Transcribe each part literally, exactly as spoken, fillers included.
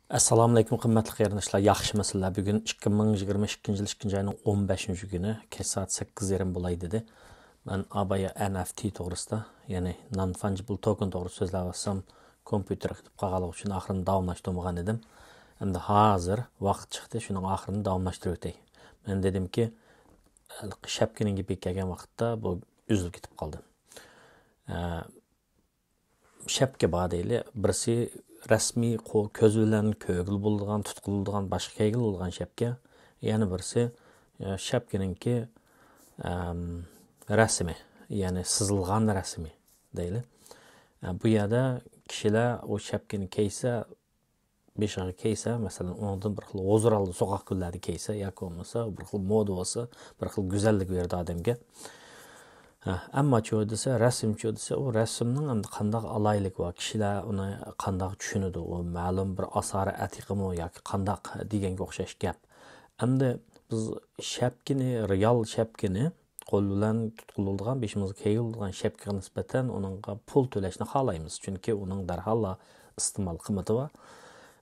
ئەسسالامۇئەلەيكۇم، قىممەتلىك قېرىنداشلار، ياخشىمۇسىلەر؟ بۈگۈن ئىككى مىڭ يىگىرمە ئىككىنچى يىل ئىككىنچى ئاينىڭ ئون بەشىنچى كۈنى، كەچ سائەت سەككىز يېرىم بولاي دېدى. مەن ئابايا ئەن ئەف تى توغرىسىدا، يەنى نان فانجىبل توكېن توغرىسىدا سۆزلەۋاتسام، كومپيۇتېر قېتىپ قالغانلىقى ئۈچۈن ئاخىرىنى داۋاملاشتۇرمىغان ئىدىم. ئەمدى ھازىر ۋاقىت چىقتى، شۇنىڭ ئاخىرىنى داۋاملاشتۇرۇۋېتەي. مەن دېدىمكى، شەپكىنىڭ گېپىگە كەلگەن ۋاقىتتا بۇ ئۈزۈلۈپ كېتىپ قالدى. ئە، شەپكە بار دەيلى. بىرسى رەسمىي، قو-، كۆز بىلەن كۆرگىلى بولىدىغان، تۇتقىلى بولىدىغان، باشقا كىيگىلى بولىدىغان شەپكە. يەنە بىرسى، ئە، شەپكىنىڭكى، ئەم، رەسىمى، يەنى سىزىلغان رەسىمى دەيلى. ئە، بۇ يەردە كىشىلەر ئۇ شەپكىنى كىيسە، بېشىغا كىيسە، مەسىلەن، ئۇنىڭدىن بىر خىل ھۇزۇر ئالىدۇ، سوغۇق كۈنلەردە كىيسە ياكى بولمىسا بىر خىل مودا بولسا، بىر خىل گۈزەللىك بېرىدۇ ئادەمگە. ھە، ئەمما چۇ دېسە، رەسىم چۇ دېسە، ئۇ رەسىمنىڭ ئەمدى قانداق ئالاھىدىلىكى بار، كىشىلەر ئۇنى قانداق چۈشىنىدۇ، ئۇ مەلۇم بىر ئاسارە ئەتىقىمۇ ياكى قانداق دېگەنگە ئوخشاش گەپ. ئەمدى بىز شەپكىنى، رېئال شەپكىنى، قول بىلەن تۇتقىلى بولىدىغان، بېشىمىزغا كىيگىلى بولىدىغان شەپكىگە نىسبەتەن ئۇنىڭغا پۇل تۆلەشنى خالايمىز، چۈنكى ئۇنىڭ دەرھاللا ئىستېمال قىممىتى بار.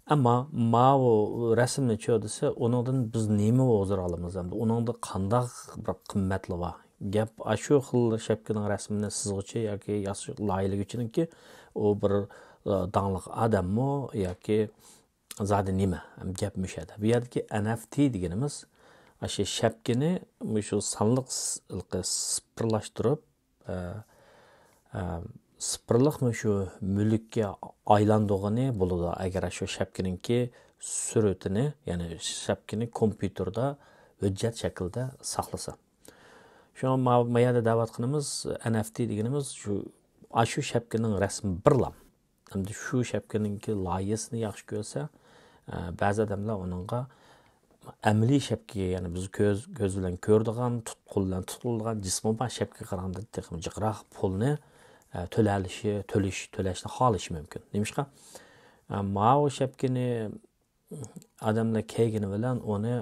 ئەمما ماۋۇ رەسىمنى چۆ دېسە، ئۇنىڭدىن بىز نېمە ھۇزۇر ئالىمىز، ئەمدى ئۇنىڭدا قانداق بىر قىممەتلىرى بار؟ گەپ ئاشۇ خىل شەپكىنىڭ رەسىمىنى سىزغۇچى ياكى ياسىغۇچى، لايىھىلىگۈچىنىڭكى، ئۇ بىر، ئە، داڭلىق ئادەممۇ ياكى زادى نېمە؟ گەپ مۇشۇ يەردە. بۇ يەردىكى ئەن ئەف تى دېگىنىمىز، ئاشۇ شەپكىنى مۇشۇ سانلىق س-، سىپىرلاشتۇرۇپ، ئە، ئە، سىپىرلىق مۇشۇ مۈلۈككە ئايلاندۇرغىنى بولىدۇ، ئەگەر شۇ شەپكىنىڭكى سۈرىتىنى، يەنى شەپكىنى كومپيۇتېردا ھۆججەت شەكلىدە ساقلىسا. شۇڭا ما-، ما يەردە دەۋاتقىنىمىز، ئەن ئەف تى دېگىنىمىز شۇ، ئاشۇ شەپكىنىڭ رەسمى بىرلا. ئەمدى شۇ شەپكىنىڭكى لايىھىسىنى ياخشى كۆرسە، ئە، بەزى ئادەملەر ئۇنىڭغا ئەمەلىي شەپكىگە، يەنى بىز كۆز، كۆز بىلەن كۆرىدىغان، تۇت-، قول بىلەن تۇتۇلىدىغان جىسمى بار شەپكىگە قارىغاندا تېخىمۇ جىقراق پۇلنى، ئە، تۆلەلىشى، تۆلىشى، تۆلەشنى خالىشى مۇمكىن. نېمىشقا؟ ئە، ماۋۇ شەپكىنى ئادەملەر كىيگىنى بىلەن ئۇنى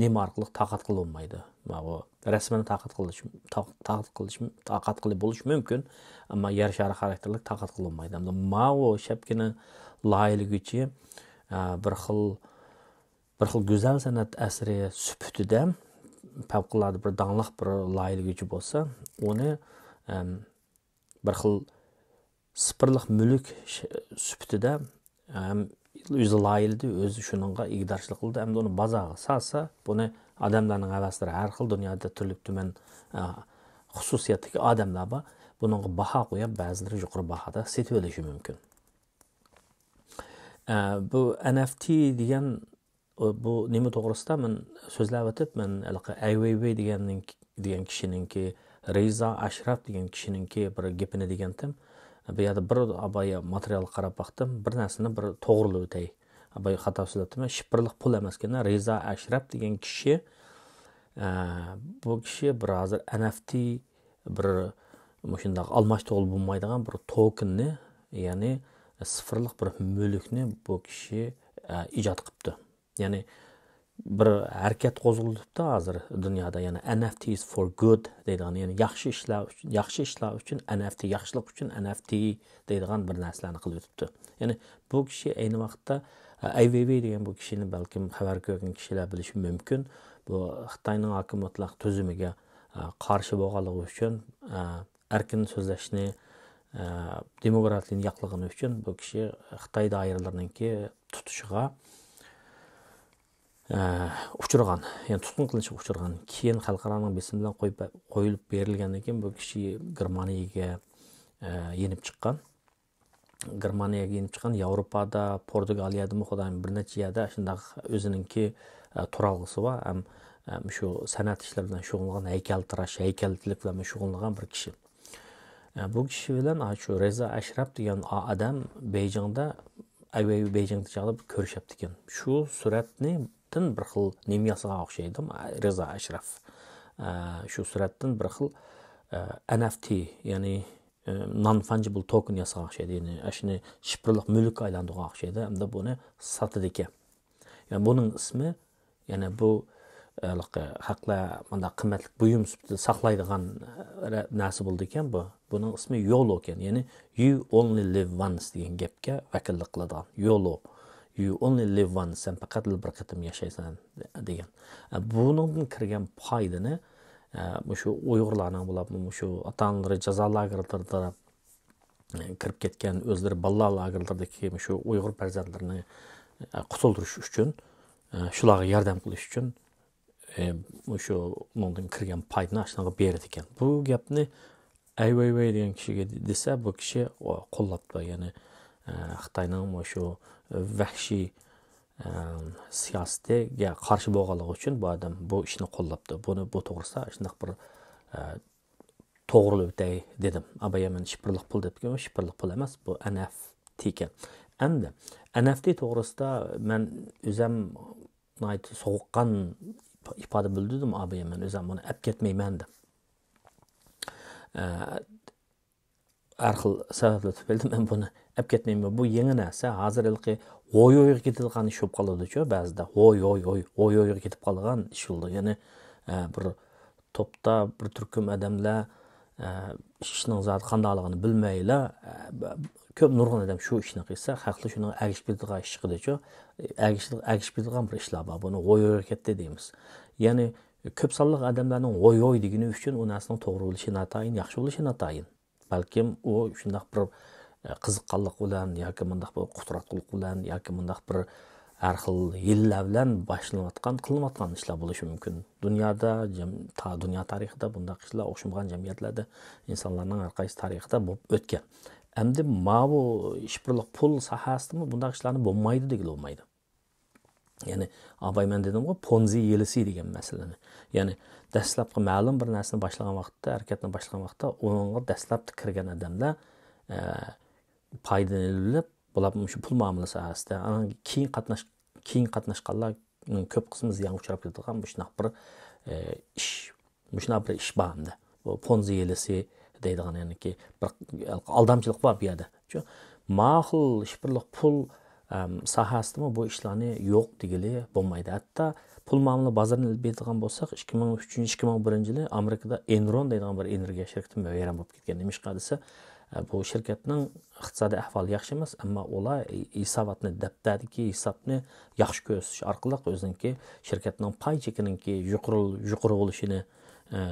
نېمە ئارقىلىق تارقاتقىلى بولمايدۇ؟ ماۋۇ رەسىمنى تارقاتقىلى، تار-، تارقاتقىلى، تارقاتقىلى بولۇشى مۇمكىن، ئەمما يەر شارى خاراكتېرلىك تارقاتقىلى بولمايدۇ. ئەمدى ماۋۇ شەپكىنى لايىھىلىگۈچى، ئە، بىر خىل، بىر خىل گۈزەل سەنئەت ئەسىرى سۈپىتىدە پەۋقۇلئاددە بىر داڭلىق بىر لايىھىلىگۈچى بولسا، ئۇنى، ئەم، بىر خىل سىپىرلىق مۈلۈك ش-، سۈپىتىدە، ئەم، ئۆزى لايىھىلىدى، ئۆزى شۇنىڭغا ئىگىدارچىلىق قىلدى، ئەمدى ئۇنى بازارغا سالسا، بۇنى ئادەملەرنىڭ ھەۋەسلىرى، ھەر خىل دۇنيادا تۈرلۈك تۈمەن، ئە، خۇسۇسىيەتتىكى ئادەملەر بار، بۇنىڭغا باھا قويۇپ، بەزىلىرى يۇقىرى باھادا سېتىۋېلىشى مۇمكىن. ئە، بۇ ئەن ئەف تى دېگەن، ئۇ، بۇ نېمە توغرىسىدا مەن سۆزلەۋېتىپ، مەن ھېلىقى ئەي ۋېيۋېي دېگەننىڭ، دېگەن كىشىنىڭكى، رىزا ئەشراف دېگەن كىشىنىڭكى بىر گېپىنى دېگەنتىم. بۇ يەردە بىر ئابايا ماتېرىيالغا قاراپ باقتىم، بىر نەرسىنى بىر توغرىلىۋېتەي. ئاباي خاتا سۆزلەپتىمەن، شىفىرلىق پۇل ئەمەسكەن، رىزا ئەشراف دېگەن كىشى، ئە، بۇ كىشى بىر ھازىر ئەن ئەف تى بىر مۇشۇنداق ئالماشتۇرغىلى بولمايدىغان بىر توكېننى، يەنى سىفىرلىق بىر مۈلۈكنى بۇ كىشى، ئە، ئىجاد قىپتۇ. يەنى بىر ھەرىكەت قوزغىلىپتۇ ھازىر دۇنيادا، يەنى ئەن ئەف تى is for good دەيدىغان، يەنى ياخشى ئىشلار ئۈچۈن، ياخشى ئىشلار ئۈچۈن ئەن ئەف تى، ياخشىلىق ئۈچۈن ئەن ئەف تى دەيدىغان بىر نەرسىلەرنى قىلىۋېتىپتۇ. يەنى بۇ كىشى ئەينى ۋاقىتتا، ئەي ۋېيۋېي دېگەن بۇ كىشىنى بەلكىم خەۋەر كۆرگەن كىشىلەر بىلىشى مۇمكىن. بۇ خىتاينىڭ ھاكىمىيەت تۈزۈمىگە، ئە، قارشى بولغانلىقى ئۈچۈن، ئە، ئەركىن سۆزلەشنى، ئە، دېموكراتىيىنى ياقلىغىنى ئۈچۈن بۇ كىشى خىتاي دائىرىلىرىنىڭكى تۇتۇشىغا، ئە، ئۇچرىغان، يەنى تۇتقۇن قىلىنىشقا ئۇچرىغان. كېيىن خەلقئارانىڭ بېسىمى بىلەن قويۇپ، قويۇلۇپ بېرىلگەندىن كېيىن بۇ كىشى گېرمانىيەگە، ئە، يېنىپ چىققان. گېرمانىيەگە يېنىپ چىققان، ياۋروپادا، پورتۇگالىيەدىمۇ خۇدايىم بىر نەچچە يەردە شۇنداق ئۆزىنىڭكى، ئە، تۇرالغۇسى بار. ھەم، ھەم شۇ سەنئەت ئىشلىرى بىلەن شۇغۇللانغان، ھەيكەلتىراش، ھەيكەلچىلىك بىلەن شۇغۇللانغان بىر كىشى. ئە، بۇ كىشى بىلەن، ئا، شۇ رىزا ئەشراپ دېگەن ئا-، ئادەم بېيجىڭدا، ئەي ۋېيۋېي بېيجىڭدا چاغدا بىر كۆرۈشەپتىكەن. شۇ سۈرەتنى دىن بىر خىل نېمە ياسىغان ئوخشايدۇ، رىزا ئەشراف. ئە، شۇ سۈرەتتىن بىر خىل، ئە، ئەن ئەف تى، يەنى، ئە، نان فانجىبل توكېن ياسىغان ئوخشايدۇ. يەنى ئاشۇنى شىفىرلىق مۈلۈككە ئايلاندۇرغان ئوخشايدۇ. ئەمدى بۇنى ساتىدىكەن. يەنى بۇنىڭ ئىسمى، يەنى بۇ، ئە، ھەقلەر مۇنداق قىممەتلىك بۇيۇم سۈپىتىدە ساقلايدىغان، ئە، نەرسە بولىدىكەن بۇ. بۇنىڭ ئىسمى يولو ئىكەن. يەنى you only live once دېگەن گەپكە ۋەكىللىك قىلىدىغان. يولو. "You only live once", سەن پەقەتلا بىر قېتىم ياشايسەن دېگەن. بۇنىڭدىن كىرگەن پايدىنى مۇشۇ ئۇيغۇرلارنىڭ بولۇپ، مۇشۇ ئاتا-ئانىلىرى جازا لاگېرلىرىدا كىرىپ كەتكەن، ئۆزلىرى بالىلار لاگېرلىرىدىكى مۇشۇ ئۇيغۇر پەرزەنتلىرىنى قۇتۇلدۇرۇش ئۈچۈن، شۇلارغا ياردەم قىلىش ئۈچۈن مۇشۇ ئۇنىڭدىن كىرگەن پايدىنى ئاشۇنىڭغا بېرىدىكەن. بۇ گەپنى ئەي ۋەي ۋەي دېگەن كىشىگە دېسە، بۇ كىشى قوللاپتۇ. يەنى خىتاينىڭ مۇشۇ ۋەھشىي سىياسىتىگە قارشى بولغانلىقى ئۈچۈن بۇ ئادەم بۇ ئىشنى قوللاپتۇ. بۇنى، بۇ توغرىسىدا شۇنداق بىر توغرىلاپ ئۆتەي دېدىم. ئابايا، مەن شىفىرلىق پۇل دەپتىكەن، شىفىرلىق پۇل ئەمەس، بۇ ئەن ئەف تى ئىكەن. ئەمدى ئەن ئەف تى توغرىسىدا مەن ئۆزەم ناھايىتى سوغۇققان ئىپادە بىلدۈردۈم، ئابايا، مەن ئۆزەم بۇنى ئەپ كەتمەيمەن دەپ. ھەر خىل سەۋەبلەر تۈپەيلىدىن مەن بۇنى ئەپ كەتمەيمەن. بۇ يېڭى نەرسە. ھازىر ھېلىقى ھوي ھويغا كېتىدىغان ئىش بولۇپ قالىدۇچۇ بەزىدە. ھوي ھوي ھوي، ھوي ھويغا كېتىپ قالىدىغان ئىش بولىدۇ. يەنى بىر توپتا بىر تۈركۈم ئادەملەر ئىشنىڭ زادى قانداقلىقىنى بىلمەيلا، كۆپ نۇرغۇن ئادەم شۇ ئىشنى قىلسا، خەقلەر شۇنىڭغا ئەگىشىپ كېتىدىغان ئىش چىقىدىچۇ. ئەگىشىپ كېتىدىغان بىر ئىشلار بار. بۇنى ھوي ھويغا كەتتى دەيمىز. يەنى كۆپ سانلىق ئادەملەرنىڭ ھوي ھوي دېگىنى ئۈچۈن ئۇ نەرسىنىڭ توغرا بولۇشى ناتايىن، ياخشى بولۇشى ناتايىن. بەلكىم ئۇ شۇنداق بىر قىزىققانلىق بىلەن ياكى مۇنداق بىر قۇتراتقۇلۇق بىلەن ياكى مۇنداق بىر ھەر خىل ھىيلىلەر بىلەن باشلىنىۋاتقان، قىلىنىۋاتقان ئىشلار بولۇشى مۇمكىن. دۇنيادا، تا دۇنيا تارىخىدا بۇنداق ئىشلار ئوخشىمىغان جەمئىيەتلەردە، ئىنسانلارنىڭ ھەر قايسى تارىخىدا بولۇپ ئۆتكەن. ئەمدى ماۋۇ شىفىرلىق پۇل ساھەسىدىمۇ بۇنداق ئىشلارنى بولمايدۇ دېگىلى بولمايدۇ. يەنى ئاباي، مەن دېدىمغۇ، پونزى ھىيلىسى دېگەن مەسىلىنى. يەنى دەسلەپكى مەلۇم بىر نەرسىنى باشلىغان ۋاقىتتا، ھەرىكەتنى باشلىغان ۋاقىتتا ئۇنىڭغا دەسلەپتە كىرگەن ئادەملەر پايدىلىنىپ، بولۇپ مۇشۇ پۇل مۇئامىلە ساھەسىدە، ئاندىن كېيىن قاتناش كېيىن قاتناشقانلارنىڭ كۆپ قىسمى زىيانغا ئۇچراپ كېتىدىغان مۇشۇنداق بىر ئىش، مۇشۇنداق بىر ئىش بار ئەمدى. بۇ پونزى ھىيلىسى دەيدىغان، يەنىكى بىر ئالدامچىلىق بار بۇ يەردە. شۇ ماقۇل شىفىرلىق پۇل ساھەسىدىمۇ بۇ ئىشلارنى يوق دېگىلى بولمايدۇ. ھەتتا پۇل مۇئامىلە بازىرىنى ئېلىپ بېرىدىغان بولساق، ئىككى مىڭ ئۈچىنچى، ئىككى مىڭ بىرىنچى يىلى ئامېرىكىدا ئېنرون دەيدىغان بىر ئېنېرگىيە شىركىتى ۋەيران بولۇپ كەتكەن. نېمىشقا دېسە، بۇ شىركەتنىڭ ئىقتىسادىي ئەھۋالى ياخشى ئەمەس، ئەمما ئۇلار ھېساباتنى، دەپتەردىكى ھېسابنى ياخشى كۆرسىتىش ئارقىلىق ئۆزىنىڭكى شىركەتنىڭ پاي چېكىنىڭكى يۇقىرى، يۇقىرى بولۇشىنى، ئە،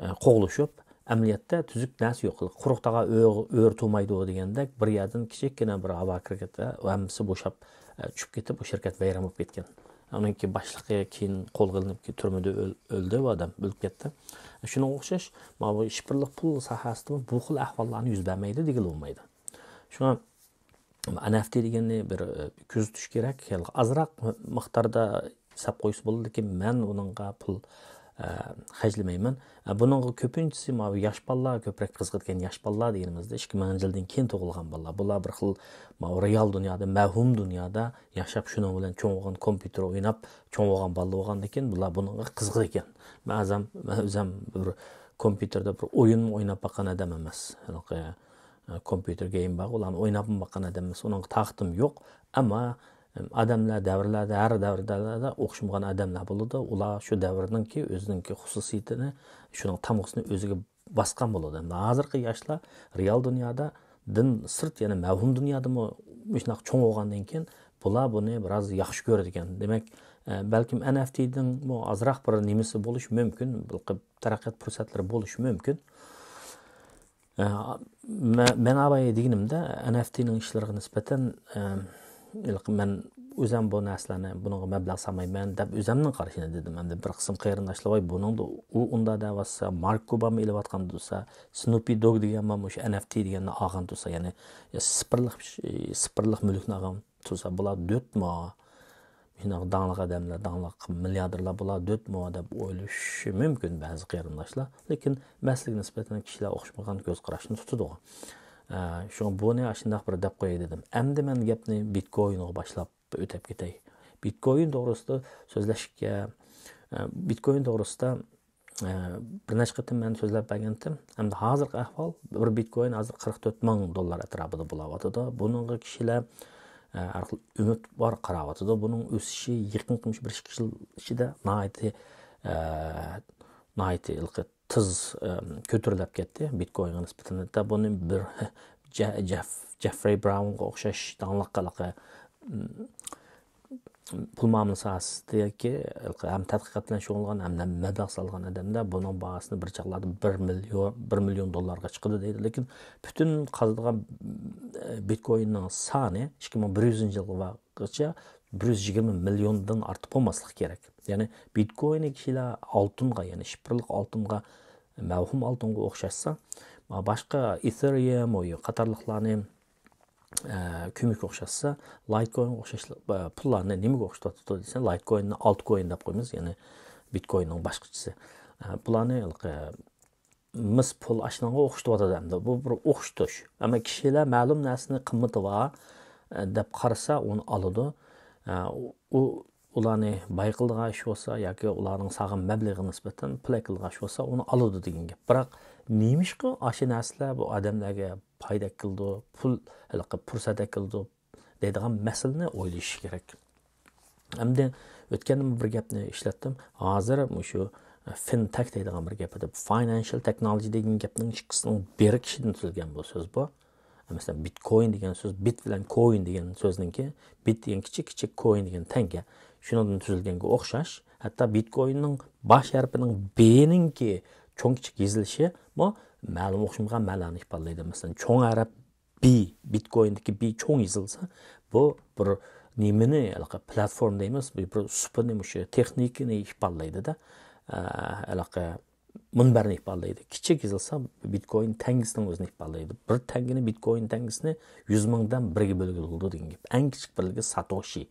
ئە، قوغلىشىپ، ئەمەلىيەتتە تۈزۈك نەرسە يوق. قۇرۇق تاغار ئۆ-، ئۆرە تۇرمايدۇ دېگەندەك، بىر يەردىن كىچىككىنە بىر ھاۋا كىرگەندە ھەممىسى بوشاپ، ئە، چۈشۈپ كېتىپ، ئۇ شىركەت ۋەيران بولۇپ كەتكەن. ئۇنىڭكى باشلىقى كېيىن قولغا ئېلىنىپ، تۈرمىدە ئۆل-، ئۆلدى ئۇ ئادەم، ئۆلۈپ كەتتى. شۇنىڭغا ئوخشاش، ماۋۇ شىفىرلىق پۇل ساھەسىدىمۇ بۇ خىل ئەھۋاللارنى يۈز بەرمەيدۇ دېگىلى بولمايدۇ. شۇڭا ئەن ئەف تى دېگەننى بىر، ئە، كۆزىتىش كېرەك. ئازراق مىقداردا ھېساب قويسا بولىدۇ، لېكىن مەن ئۇنىڭغا پۇل، ئە، خەجلىمەيمەن. ئە، بۇنىڭغا كۆپىنچىسى ماۋۇ ياش بالىلار كۆپرەك قىزىقىدىكەن. ياش بالىلار دېگىنىمىزدە ئىككى مىڭىنچى يىلدىن كېيىن تۇغۇلغان بالىلار. بۇلار بىر خىل ماۋۇ رېئال دۇنيادا، مەۋھۇم دۇنيادا ياشاپ، شۇنىڭ بىلەن چوڭ بولغان، كومپيۇتېر ئويناپ چوڭ بولغان بالىلار بولغاندىكىن، بۇلار بۇنىڭغا قىزىقىدىكەن. مەن ئۆزەم، مەن ئۆزەم بىر كومپيۇتېردا بىر ئويۇن ئويناپ باققان ئادەم ئەمەس. ھېلىقى، ئە، كومپيۇتېر گېيم بار، ئۇلارنى ئويناپمۇ باققان ئادەم ئەمەس. ئۇنىڭغا تاقىتىم يوق. ئەمما، ئادەملەر دەۋرلەردە، ھەر دەۋرلەردە ئوخشىمىغان ئادەملەر بولىدۇ. ئۇلار شۇ دەۋرنىڭكى ئۆزىنىڭكى خۇسۇسىيىتىنى، شۇنىڭ تامغىسىنى ئۆزىگە باسقان بولىدۇ. ئەمدى ھازىرقى ياشلار رېئال دۇنيادا دىن سىرت، يەنى مەۋھۇم دۇنيادىمۇ مۇشۇنداق چوڭ بولغاندىن كېيىن، بۇلار بۇنى بىراز ياخشى كۆرىدىكەن. دېمەك، ئە، بەلكىم ئەن ئەف تىنىڭمۇ ئازراق بىر نېمىسى بولۇشى مۇمكىن، بىر قىل-، تەرەققىيات پۇرسەتلىرى بولۇشى مۇمكىن. ئە، مە-، مەن ئابايا دېگىنىمدە، ئەن ئەف تىنىڭ ئىشلىرىغا نىسبەتەن، ئە، ھېلىقى مەن ئۆزەم بۇ نەرسىلەرنى، بۇنىڭغا مەبلەغ سالمايمەن دەپ ئۆزەمنىڭ قارىشىنى دېدىم. ئەمدى بىر قىسىم قېرىنداشلار، ۋاي، بۇنىڭدا ئۇ ئۇنداق دەۋاتسا، مارك كۇبامۇ ئېلىۋاتقان تۇرسا، سنوپى دوگ دېگەن بار، مۇشۇ ئەن ئەف تى دېگەننى ئالغان تۇرسا، يەنى، يا سىپىرلىق، سىپىرلىق مۈلۈكنى ئالغان تۇرسا، بۇلار دۆتمۇ؟ شۇنداق داڭلىق ئادەملەر، داڭلىق مىلياردېرلار بۇلار دۆتمۇ دەپ ئويلىشىشى مۇمكىن بەزى قېرىنداشلار. لېكىن مەسىلىگە نىسبەتەن كىشىلەر ئوخشىمىغان كۆز قاراشنى تۇتىدىغۇ. ئە، شۇڭا بۇنى ئاشۇنداق بىر دەپ قوياي دېدىم. ئەمدى مەن گەپنى بىتكوينغا باشلاپ ئۆتۈپ كېتەي. بىتكوين توغرىسىدا سۆزلەشكە، ئە، بىتكوين توغرىسىدا، ئە، بىر نەچچە قېتىم مەن سۆزلەپ بەرگەنتىم. ئەمدى ھازىرقى ئەھۋال، بىر بىتكوين ھازىر قىرىق تۆت مىڭ دوللار ئەتراپىدا بولاۋاتىدۇ. بۇنىڭغا كىشىلەر، ئە، ھەر خىل ئۈمىد بار قاراۋاتىدۇ. بۇنىڭ ئۆسۈشى يېقىنقى مۇشۇ بىر ئىككى يىل ئىچىدە ناھايىتى، ئە، ناھايىتى ھېلىقى تېز، ئە، كۆتۈرۈلۈپ كەتتى بىتكوينغا نىسبەتەن. ھەتتا بۇنى بىر جە-، جەف-، جېفرەي براۋنغا ئوخشاش داڭلىق ھېلىقى پۇل مۇئامىلە ساھەسىدىكى ھەم تەتقىقات بىلەن شۇغۇللانغان، ھەم مەبلەغ سالغان ئادەمدە بۇنىڭ باھاسىنى بىر چاغلاردا بىر مىليون، بىر مىليون دوللارغا چىقىدۇ دەيدۇ. لېكىن پۈتۈن قازىدىغان بىتكويننىڭ سانى ئىككى مىڭ بىر يۈزىنچى يىلغىچە بىر يۈز يىگىرمە مىليوندىن ئارتۇق بولماسلىقى كېرەك. يەنى بىتكويننى كىشىلەر ئالتۇنغا، يەنى شىفىرلىق ئالتۇنغا، مەۋھۇم ئالتۇنغا ئوخشاتسا، باشقا ئېتېرىيۇم قاتارلىقلارنى ئە، كۆمۈككە ئوخشاتسا، لىتكوينغا ئوخشاش، ئە، پۇللارنى نېمىگە ئوخشىتىۋاتىدۇ دېسە، لىتكويننى ئالتكوين دەپ قويىمىز، يەنى بىتكويننىڭ باشقىچىسى. ئە، بۇلارنى ھېلىقى مىس پۇل ئاشنىڭغا ئوخشىتىۋاتىدۇ ئەمدى. بۇ بىر ئوخشىتىش. ئەمما كىشىلەر مەلۇم نەرسىنى قىممىتى بار، ئە، دەپ قارىسا، ئۇنى ئالىدۇ. ئە، ئۇ، ئۇلارنى باي قىلىدىغان ئىش بولسا ياكى ئۇلارنىڭ سالغان مەبلىغىگە نىسبەتەن پۇل ئەكېلىدىغان ئىش بولسا، ئۇنى ئالىدۇ دېگەن گەپ. بىراق نېمىشقا ئاشۇ نەرسىلەر بۇ ئادەملەرگە پايدا ئەكېلىدۇ، پۇل، ھېلىقى پۇرسەت ئەكېلىدۇ دەيدىغان مەسىلىنى ئويلىشىش كېرەك. ئەمدى ئۆتكەندىمۇ بىر گەپنى ئىشلەتتىم. ھازىر مۇشۇ فىنتەك دەيدىغان بىر گەپ ئىدى. فاينانشال تېكنولوجى دېگەن گەپنىڭ ئىككىسىنىڭ بىرىكىشىدىن تۈزۈلگەن بۇ سۆز بۇ. مەسىلەن، بىتكوين دېگەن سۆز، بىت بىلەن كوين دېگەن سۆزنىڭكى، بىت دېگەن كىچىك، كىچىك، كوين دېگەن تەڭگە. شۇنىڭدىن تۈزۈلگەنگە ئوخشاش. ھەتتا بىتكويننىڭ باش ھەرپىنىڭ بىنىڭكى چوڭ كىچىك يېزىلىشى بۇ مەلۇم ئوخشىمىغان مەنىنى ئىپادىلەيدۇ. مەسىلەن، چوڭ ھەرپ بى، بىتكويندىكى بى چوڭ يېزىلسا، بۇ بىر نېمىنى، ھېلىقى پلاتفورما دەيمىز، بۇ بىر سۇپىنى، مۇشۇ تېخنىكىنى ئىپادىلەيدۇ-دە. ئە، ھېلىقى مۇنبەرنى ئىپادىلەيدۇ. كىچىك يېزىلسا، بىتكوين تەڭگىسىنىڭ ئۆزىنى ئىپادىلەيدۇ. بىر تەڭگىنى، بىتكوين تەڭگىسىنى يۈز مىڭدىن بىرگە بۆلگىلى بولىدۇ دېگەن گەپ. ئەڭ كىچىك بىرلىكى ساتوشى.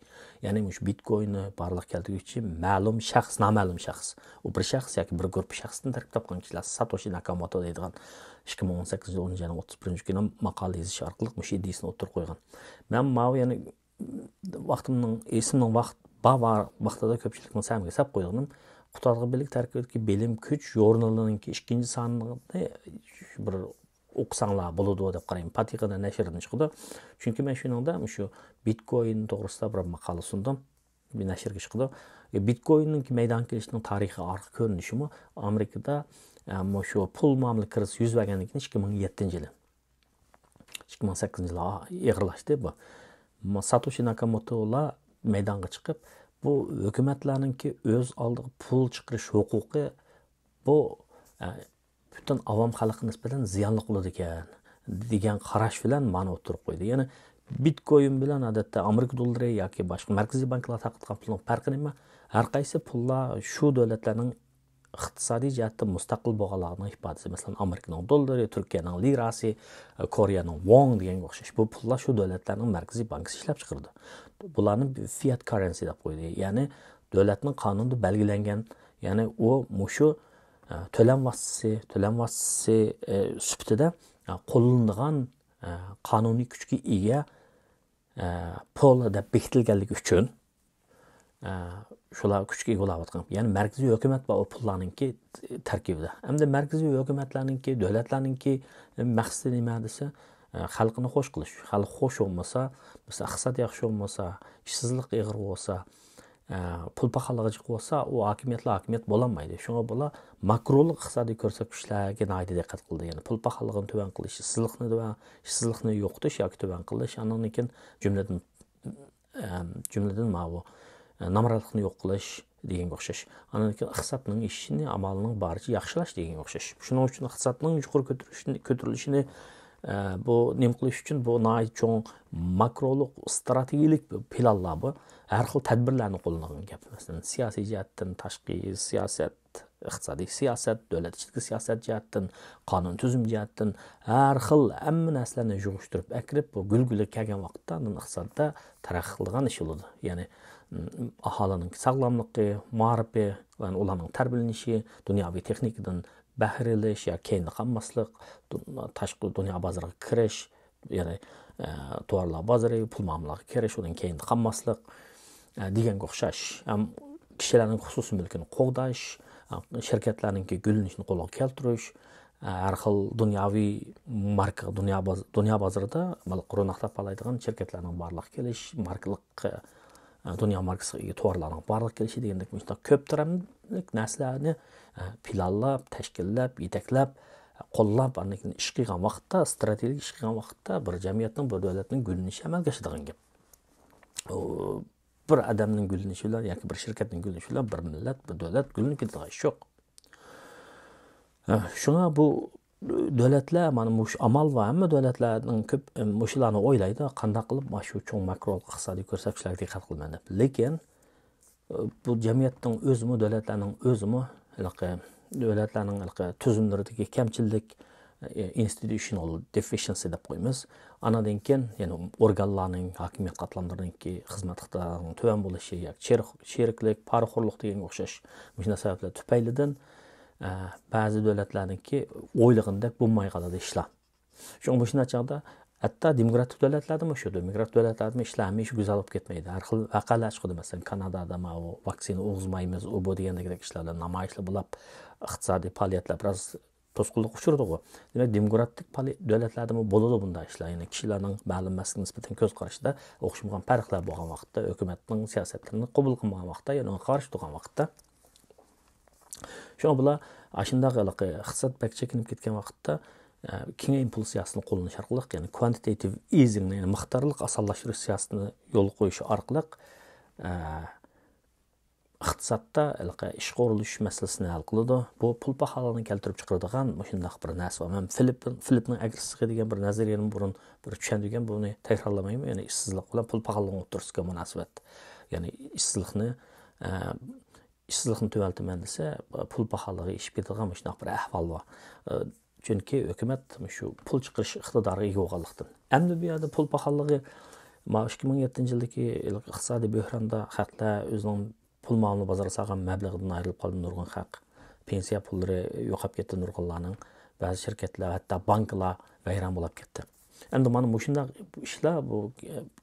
يەنى مۇشۇ بىتكويننى بارلىققا كەلتۈرگۈچى مەلۇم شەخس، نامەلۇم شەخس. ئۇ بىر شەخس ياكى بىر گۇرۇپپا شەخستىن تەركىب تاپقان كىشىلەر. ساتوشى ناكاموتو دەيدىغان ئىككى مىڭ ئون سەككىزىنچى يىل ئونىنچى ئاينىڭ ئوتتۇز بىرىنچى كۈنى ماقالە يېزىش ئارقىلىق مۇشۇ ئىدىيىسىنى ئوتتۇرىغا قويغان. مەن ماۋۇ يەنە ۋاقتىمنىڭ، ئېسىمنىڭ ۋاقىت، بار، بار ۋاقتىدا كۆپچىلىكنىڭ سەمىگە سەپ قويغىنىم، قۇتادغۇ بىرلىك تەركىبىدىكى بىلىم كۈچ ژۇرنىلىنىڭكى ئىككىنچى سانىنى بىر ئوقۇساڭلار بولىدۇ دەپ قارايمەن. پاتىخىدا نەشردىن چىقىدۇ. چۈنكى مەن شۇنىڭدا مۇشۇ بىتكوين توغرىسىدا بىر ماقالە سۇندۇم. بىر نەشرگە چىقىدۇ. بىتكويننىڭكى مەيدانغا كېلىشىنىڭ تارىخىي ئارقا كۆرۈنۈشىمۇ ئامېرىكىدا، ئە، مۇشۇ پۇل مۇئامىلە كىرىزىسى يۈز بەرگەندىن كېيىن ئىككى مىڭ يەتتىنچى يىلى. ئىككى مىڭ سەككىزىنچى يىلى ئېغىرلاشتى بۇ. ساتوشى ناكاموتولار مەيدانغا چىقىپ، بۇ ھۆكۈمەتلەرنىڭكى ئۆز ئالدىغا پۇل چىقىرىش ھوقۇقى بۇ، ئە، پۈتۈن ئاۋام خەلققە نىسبەتەن زىيانلىق بولىدىكەن، دېگەن قاراش بىلەن مانا ئوتتۇرىغا قويدى. يەنى بىتكوين بىلەن ئادەتتە ئامېرىكا دوللىرى ياكى باشقا مەركىزىي بانكىلار تارقاتقان پۇلنىڭ پەرقى نېمە؟ ھەر قايسى پۇللار شۇ دۆلەتلەرنىڭ ئىقتىسادىي جەھەتتە مۇستەقىل بولغانلىقىنىڭ ئىپادىسى. مەسىلەن، ئامېرىكىنىڭ دوللىرى، تۈركىيەنىڭ لىراسى، كورېيەنىڭ ۋوڭ دېگەنگە ئوخشاش. بۇ پۇللار شۇ دۆلەتلەرنىڭ مەركىزىي بانكىسى ئىشلەپ چىقىرىدۇ. بۇلارنى فىئات كاررېنسى دەپ قويدى. يەنى دۆلەتنىڭ قانۇنىدا بەلگىلەنگەن، يەنى ئۇ مۇشۇ، ئە، تۆلەم ۋاسىتىسى، تۆلەم ۋاسىتىسى، ئە، سۈپىتىدە، ئە، قوللىنىدىغان، ئە، قانۇنىي كۈچكە ئىگە، ئە، پۇل دەپ بېكىتىلگەنلىكى ئۈچۈن، ئە، شۇلار كۈچكە ئىگە بولاۋاتقان. يەنى مەركىزىي ھۆكۈمەت بار ئۇ پۇللارنىڭكى تەركىبىدە. ئەمدى مەركىزىي ھۆكۈمەتلەرنىڭكى، دۆلەتلەرنىڭكى مەقسىتى نېمە دېسە، ئە، خەلقنى خوش قىلىش. خەلق خوش بولمىسا، مەسىلەن، ئىقتىساد ياخشى بولمىسا، ئىشسىزلىق ئېغىر بولسا، ئە، پۇل پاخاللىقى جىق بولسا، ئۇ ھاكىمىيەتلا ھاكىمىيەت بولالمايدۇ. شۇڭا بۇلار ماكرولۇق ئىقتىسادىي كۆرسەتكۈچلەرگە ناھايىتى دىققەت قىلدى. يەنى پۇل پاخاللىقىنى تۆۋەن قىلىش، ئىشسىزلىقنى تۆۋەن، ئىشسىزلىقنى يوقىتىش ياكى تۆۋەن قىلىش، ئاندىن كېيىن جۈملىدىن ئەم، جۈملىدىن ماۋۇ، ئە، نامراتلىقنى يوق قىلىش دېگەنگە ئوخشاش. ئاندىن كېيىن ئىقتىسادنىڭ ئېشىشىنى ئامالنىڭ بارىچە ياخشىلاش دېگەنگە ئوخشاش. شۇنىڭ ئۈچۈن ئىقتىسادنىڭ يۇقىرى كۆتۈرۈلۈشىنى، كۆتۈرۈلۈشىنى، ئە، بۇ نېمە قىلىش ئۈچۈن بۇ ناھايىتى چوڭ ماكرولۇق ئىستراتېگىيىلىك پىلانلار بۇ. ھەر خىل تەدبىرلەرنى قوللىنىدىغان گەپ. مەسىلەن، سىياسىي جەھەتتىن، تاشقى سىياسەت، ئىقتىسادىي سىياسەت، دۆلەت ئىچىدىكى سىياسەت جەھەتتىن، قانۇن تۈزۈم جەھەتتىن ھەر خىل ھەممە نەرسىلەرنى يىغىشتۇرۇپ ئەكىرىپ، بۇ گۈلگۈلە كەلگەن ۋاقىتتا ئاندىن ئىقتىسادتا تەرەققىي قىلىدىغان ئىش بولىدۇ. يەنى، م، ئاھالىنىڭ ساغلاملىقى، مائارىپى، يەنى ئۇلارنىڭ تەربىيەلىنىشى، دۇنياۋى تېخنىكىدىن بەھرىلىنىش يا كەينىدە قالماسلىق، دۇ-، تاشقى دۇنيا بازىرىغا كىرىش، يەنى، ئە، تورلار بازىرى، پۇل مۇئامىلىلەرگە كىرىش، ئۇنىڭ كەينىدە قالماسلىق، ئە، دېگەنگە ئوخشاش. ھەم كىشىلەرنىڭ خۇسۇسىي مۈلكىنى قوغداش، ئە، شىركەتلەرنىڭكى گۈللىنىشىنى قولغا كەلتۈرۈش، ئە، ھەر خىل دۇنياۋى ماركا، دۇنيا باز-، دۇنيا بازىرىدا مال-، روناق تاپالايدىغان شىركەتلەرنىڭ بارلىققا كېلىش، ماركىلىق، ئە، دۇنيا ماركىسىغا ئىگە تورلارنىڭ بارلىققا كېلىشى دېگەندەك مۇشۇنداق كۆپ تەرەپلىك نەرسىلەرنى، ئە، پىلانلاپ، تەشكىللەپ، يېتەكلەپ، قوللاپ، ئاندىن كېيىن ئىش قىلغان ۋاقىتتا، ئىستراتېگىيىلىك ئىش قىلغان ۋاقىتتا بىر جەمئىيەتنىڭ، بىر دۆلەتنىڭ گۈللىنىشى ئەمەلگە ئاشىدىغان گەپ. ئۇ بىر ئادەمنىڭ گۈللىنىشى بىلەن ياكى بىر شىركەتنىڭ گۈللىنىشى بىلەن بىر مىللەت، بىر دۆلەت گۈللىنىپ كېتىدىغان ئىش يوق. ھە، شۇڭا بۇ دۆلەتلەر مانا مۇشۇ ئامال بار، ھەممە دۆلەتلەرنىڭ كۆپ مۇشۇلارنى ئويلايدۇ، قانداق قىلىپ مانا شۇ چوڭ ماكرو ئىقتىسادىي كۆرسەتكۈچلەرگە دىققەت قىلىمەن دەپ. لېكىن بۇ جەمئىيەتنىڭ ئۆزىمۇ، دۆلەتلەرنىڭ ئۆزىمۇ ھېلىقى دۆلەتلەرنىڭ ھېلىقى تۈزۈملىرىدىكى كەمچىللىك، ئى، institutional deficiency دەپ قويىمىز. ئانىڭدىن كېيىن يەنە ئورگانلارنىڭ، ھاكىمىيەت قاتلاملىرىنىڭكى خىزمەت ئىقتىدارىنىڭ تۆۋەن بولۇشى ياكى چىرىك-، چىرىكلىك، پارىخورلۇق دېگەنگە ئوخشاش مۇشۇ سەۋەبلەر تۈپەيلىدىن، ئە، بەزى دۆلەتلەرنىڭكى ئويلىغىنىدەك بولماي قالىدۇ ئىشلار. شۇڭا مۇشۇنداق چاغدا ھەتتا دېموكراتىك دۆلەتلەردىمۇ شۇ، دېموكراتىك دۆلەتلەردىمۇ ئىشلار ھەمىشە گۈزەل بولۇپ كەتمەيدۇ. ھەر خىل ۋەقەلەر چىقىدۇ. مەسىلەن، كانادادا ماۋۇ ۋاكسىنا ئۇرغۇزمايمىز، ئۇ بۇ دېگەندەك ئىشلار بىلەن نامايىشلار بولۇپ، ئىقتىسادىي پائالىيەتلەر بىراز توسقۇنلۇققا ئۇچرىدىغۇ. دېمەك، دېموكراتىك پائالىي-، دۆلەتلەردىمۇ بولىدۇ بۇنداق ئىشلار. يەنى كىشىلەرنىڭ مەلۇم مەسىلىگە نىسبەتەن كۆز قارىشىدا ئوخشىمىغان پەرقلەر بولغان ۋاقىتتا، ھۆكۈمەتنىڭ سىياسەتلىرىنى قوبۇل قىلمىغان ۋاقىتتا، يەنى ئۇنىڭغا قارشى تۇرغان ۋاقىتتا، شۇڭا بۇلار ئاشۇنداق ھېلىقى ئىقتىساد بەك چېكىنىپ كەتكەن ۋاقىتتا، ئە، كېڭەيتمە پۇل سىياسىتىنى قوللىنىش ئارقىلىق، يەنى كۋانتىتېتىپ ئىزىڭنى، يەنى مىقدارلىق ئاسانلاشتۇرۇش سىياسىتىنى يولغا قويۇش ئارقىلىق، ئە، ئىقتىسادتا ھېلىقى ئىشقا ئورۇنلىشىش مەسىلىسىنى ھەل قىلىدۇ. بۇ پۇل پاخاللىقىنى كەلتۈرۈپ چىقىرىدىغان مۇشۇنداق بىر نەرسە بار. مەن فىلىپ، فىلىپنىڭ ئەگرىسلىقى دېگەن بىر نەزەرىيەنى بۇرۇن بىر چۈشەندۈرگەن، بۇنى تەكرارلىمايمەن. يەنى ئىشسىزلىق بىلەن پۇل پاخاللىقىنىڭ ئوتتۇرىسىدىكى مۇناسىۋەت. يەنى ئىشسىزلىقنى، ئە، ئىشسىزلىقنى تۆۋەنلىتىمەن دېسە، پۇل پاخاللىقى ئېشىپ كېتىدىغان مۇشۇنداق بىر ئەھۋال بار. ئە، چۈنكى ھۆكۈمەت شۇ پۇل چىقىرىش ئىقتىدارىغا ئىگە بولغانلىقتىن. ئەمدى بۇ يەردە پۇل پاخاللىقى، مانا ئىككى مىڭ يەتتىنچى يىلدىكى ئىقتىسادىي بۆھراندا خەقلەر ئۆزىنىڭ پۇل مالىنى بازارغا سالغان مەبلىغىدىن ئايرىلىپ قالدى نۇرغۇن خەق. پېنسىيە پۇللىرى يوقاپ كەتتى نۇرغۇنلارنىڭ. بەزى شىركەتلەر، ھەتتا بانكىلار ۋەيران بولاپ كەتتى. ئەمدى مانا مۇشۇنداق ئىشلار بۇ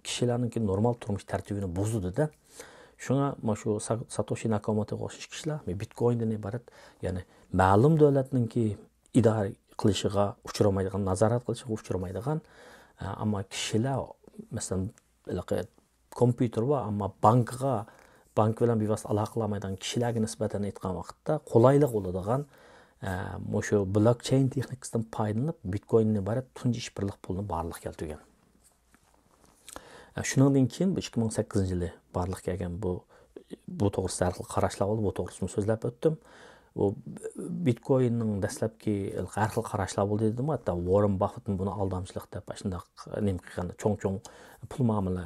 كىشىلەرنىڭكى نورمال تۇرمۇش تەرتىپىنى بۇزىدۇ-دە. شۇڭا مانا شۇ سا-، ساتوشى ناكاموتوغا ئوخشاش كىشىلەر بىتكويىندىن ئىبارەت، يەنى مەلۇم دۆلەتنىڭكى ئىدارە قىلىشىغا ئۇچرىمايدىغان، نازارەت قىلىشىغا ئۇچرىمايدىغان، ئە، ئەمما كىشىلەر، مەسىلەن، ھېلىقى كومپيۇتېر بار، ئەمما بانكىغا، بانكا بىلەن بىۋاسىتە ئالاقە قىلالمايدىغان كىشىلەرگە نىسبەتەن ئېيتقان ۋاقىتتا قولايلىق بولىدىغان، ئە، مۇشۇ بلوكچېين تېخنىكىسىدىن پايدىلىنىپ، بىتكويىندىن ئىبارەت تۇنجى ئىشپىرلىق پۇلنى بارلىققا كەلتۈرگەن. ئە، شۇنىڭدىن كېيىن بۇ ئىككى مىڭ سەككىزىنچى يىلى بارلىققا كەلگەن بۇ، بۇ توغرىسىدا ھەر خىل قاراشلار بولدى، بۇ توغرىسىمۇ سۆزلەپ ئۆتتۈم. بۇ بىتكويىننىڭ دەسلەپكى ھەر خىل قاراشلار بولدى دېدىمغۇ، ھەتتا ۋاررېن باففېتمۇ بۇنى ئالدامچىلىق دەپ، ئاشۇنداق نېمە قىلغان، چوڭ-چوڭ پۇل مۇئامىلە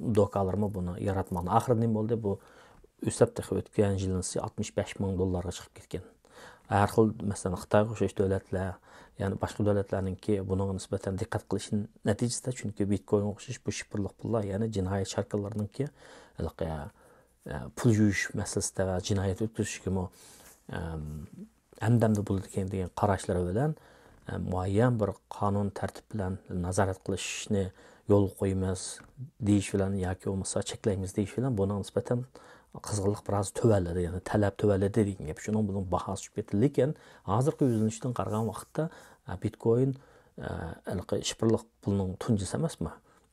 دوكانلىرىمۇ بۇنى ياراتمىغان. ئاخىرىدا نېمە بولدى؟ بۇ ئۆسۈپ تېخى ئۆتكەن يىلىنىسى ئاتمىش بەش مىڭ دوللارغا چىقىپ كەتكەن. ھەر خىل، مەسىلەن، خىتايغا ئوخشاش دۆلەتلەر، يەنى باشقا دۆلەتلەرنىڭكى بۇنىڭغا نىسبەتەن دىققەت قىلىشى نەتىجىسىدە، چۈنكى بىتكويىنغا ئوخشاش بۇ شىفىرلىق پۇللار، يەنى جىنايى شاركىلارنىڭكى ھېلىقى، ئە، پۇل يۇيۇش مەسىلىسىدە ۋە جىنايەت ئۆتكۈزۈشكىمۇ، ئەم، ھەمدەمدە بولىدىكەن دېگەن قاراشلىرى بىلەن، ئە، مۇئەييەن بىر قانۇن تەرتىپ بىلەن نازارەت قىلىشنى يولغا قويىمىز دېيىش بىلەن ياكى بولمىسا چەكلەيمىز دېيىش بىلەن بۇنىڭغا نىسبەتەن قىزغىنلىق بىراز تۆۋەنلىدى، يەنى تەلەپ تۆۋەنلىدى دېگەن گەپ. شۇنىڭ بۇنىڭ باھاسى چۈشۈپ كەتتى. لېكىن ھازىرقى يۈزلىنىشتىن قارىغان ۋاقىتتا، ئە، بىتكوين، ئە، ھېلىقى شىفىرلىق پۇلنىڭ تۇنجىسى ئەمەسمۇ؟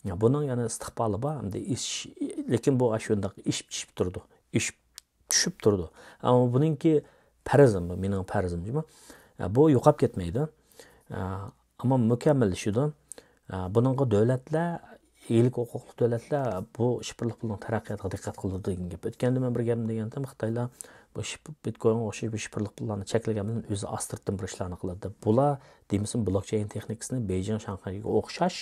يا، بۇنىڭ يەنە ئىستىقبالى بار، ئەمدى ئېشىش، لېكىن بۇ ئاشۇنداق ئېشىپ چۈشۈپ تۇرىدۇ. ئېشىپ چۈشۈپ تۇرىدۇ. ئەمما بۇنىڭكى پەرىزىم، بۇ مېنىڭ پەرىزىم، جۇمۇ. ئە، بۇ يوقاپ كەتمەيدۇ. ئە، ئەمما مۇكەممەللىشىدۇ. ئە، بۇنىڭغا دۆلەتلەر، ئىگىلىك ھوقۇقلۇق دۆلەتلەر بۇ شىفىرلىق پۇلنىڭ تەرەققىياتىغا دىققەت قىلىدۇ دېگەن گەپ. ئۆتكەندە مەن بىر گەپنى دېگەنتىم، خىتايلار بۇ شىپ-، بىتكويىنغا ئوخشاش بۇ شىفىرلىق پۇللارنى چەكلىگەن بىلەن ئۆزى ئاستىرتىن بىر ئىشلارنى قىلىدۇ. بۇلار دېمىسىمۇ بلوكچېين تېخنىكىسىنى بېيجىڭ، شاڭخەيگە ئوخشاش،